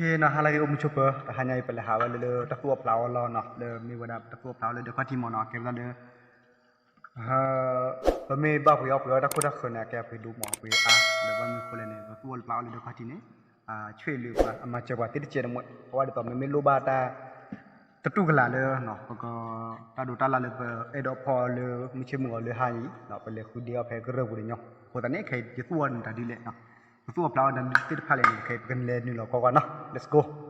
နီၤ ဟါလၢအဂ့ၤ အိၣ်မုာ်ဆိးပၢၤ တဟါညါအံၤ ပလဲၤဟးဝဲလၢ တၢ်သူၣ်အီၣ်ဖျးအီၣ်လီၢ်နီၤ လၢမ့ၢ်ဝဲဒၣ်တၢ်သူၣ်အီၣ်ဖျးအီၣ်လၢဒၢးခီၣ်ထံးမ့ၢ်နီၤ ကဲဝဲဒၣ်လၢ ပမ့ၢ်ဘၣ်ပှ့ၤအီၣ်ပှ့ၤအီၣ်တၢ်ခိၣ်တၢ်ဃၢၤန့ၣ် အကဲပှ့ၤဒိၣ်မးပှ့ၤအါ ဒီးဘၣ်မနုၤအဃိလဲၣ်န့ၣ် ပသူၣ်အီၣ်ဖျးအီၣ်လၢဒၢးခီၣ်ထံးန့ၣ် ဆူၣ်လၢပှၤ အမၤစၢၤပှၤသ့တစဲးတမှဲ အဝဲဒ်သိးမ့မ့ၢ်လိၣ်ဘၣ်တၢ် တတူၢ်ကလာ်လၢ ပက တၢ်ဒိးတၢ်လၢ်လၢပအဲၣ်ဒိးဖီၣ်အီၤလၢမုၢ်ဆ့ၣ်မုၢ်ဂီၤလၢဟါအံၤ ပလဲၤဃုဒ့အီၣ်ဖဲကရၢၢ်ပူၤတညီ အဃိသတးန့ၣ် ခဲအံၤယသူၣ်အီၣ်န့ၣ်တၢ်ဒ်လဲၣ် ပသူၣ်အီၣ်ဖျးအီၣ်တၢ်သ့ၣ်တဖၣ်လဲၣ်န့ၣ် ခဲအံၤပကလဲၤနုာ်လီၤကွၢ်ကွၢ်နီၤ let's go